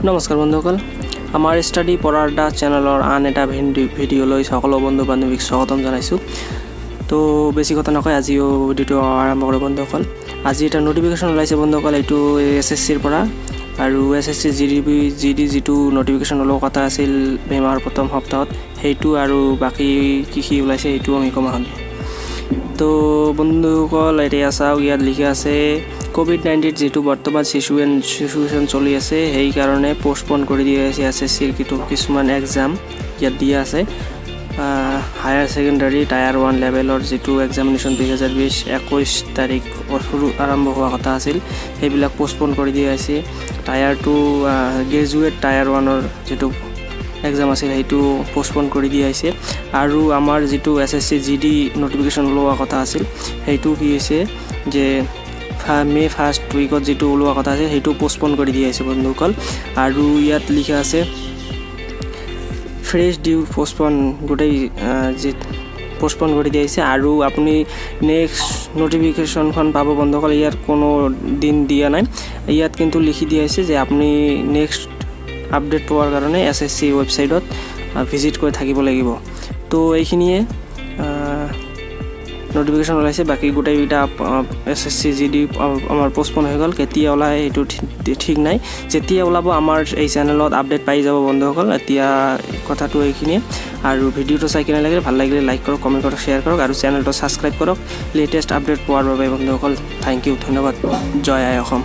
নমস্কাৰ বন্ধুসকল, আমাৰ ষ্টাডি পৰাডা চেনেলৰ আন এটা ভিডিঅ'লৈ সকলো বন্ধু বান্ধৱীক স্বাগতম জনাইছোঁ। তো বেছি কথা নকয় আজিও ভিডিঅ'টো আৰম্ভ কৰোঁ। বন্ধুসকল, আজি এটা ন'টিফিকেশ্যন ওলাইছে বন্ধুসকল, এইটো এছএছচিৰ পৰা আৰু SSC G D G D যিটো ন'টিফিকেশ্যন ওলোৱা কথা আছিল মে' মাহৰ প্ৰথম সপ্তাহত, সেইটো আৰু বাকী কি কি ওলাইছে সেইটোও আমি ক'ম আহোঁ। তো বন্ধুসকল, এতিয়া চাওক, ইয়াত লিখা আছে ক'ভিড-19 যিটো বৰ্তমান চিচুৱেশ্যন চলি আছে, সেইকাৰণে পষ্টপন কৰি দিয়া হৈছে এছএছচিৰ কিছুমান এক্সাম। ইয়াত দিয়া আছে হায়াৰ ছেকেণ্ডাৰী টায়াৰ 1 লেভেলৰ যিটো এক্সামিনেশ্যন 2020-21 তাৰিখ শুৰু আৰম্ভ হোৱা কথা আছিল, সেইবিলাক পষ্টপন কৰি দিয়া হৈছে। টায়াৰ 2, গ্ৰেজুৱেট টায়াৰ 1ৰ যিটো এক্সাম আছিল, সেইটো পষ্টপন কৰি দিয়া হৈছে। আৰু আমাৰ যিটো এছএছচি জি ডি ন'টিফিকেশ্যন ওলোৱা কথা আছিল, সেইটো কি হৈছে যে মে' ফাৰ্ষ্ট উইকত যিটো ওলোৱা কথা আছিল, সেইটো পষ্টপন কৰি দিয়া হৈছে বন্ধুসকল। আৰু ইয়াত লিখা আছে ফ্ৰেছ ডিউ পষ্টপন, গোটেই যি পষ্টপন কৰি দিয়া হৈছে। আৰু আপুনি নেক্সট ন'টিফিকেশ্যনখন পাব বন্ধুসকল। ইয়াত কোনো দিন দিয়া নাই ইয়াত, কিন্তু লিখি দিয়া হৈছে যে আপুনি নেক্সট আপডেট পোৱাৰ কাৰণে এছএছচি ৱেবছাইটত ভিজিট কৰি থাকিব লাগিব। তো এইখিনিয়ে ন'টিফিকেশ্যন ওলাইছে। বাকী গোটেইকেইটা এছএছচি জি ডি আমাৰ পষ্টপন হৈ গ'ল। কেতিয়া ওলায় সেইটো ঠিক নাই। যেতিয়া ওলাব, আমাৰ এই চেনেলত আপডেট পাই যাব বন্ধুসকল। এতিয়া কথাটো এইখিনিয়ে। আৰু ভিডিঅ'টো চাই কেনে লাগিলে? ভাল লাগিলে লাইক কৰক, কমেণ্ট কৰক, শ্বেয়াৰ কৰক আৰু চেনেলটো ছাবস্ক্ৰাইব কৰক লেটেষ্ট আপডেট পোৱাৰ বাবে বন্ধুসকল। Thank U, ধন্যবাদ। জয় আই অসম।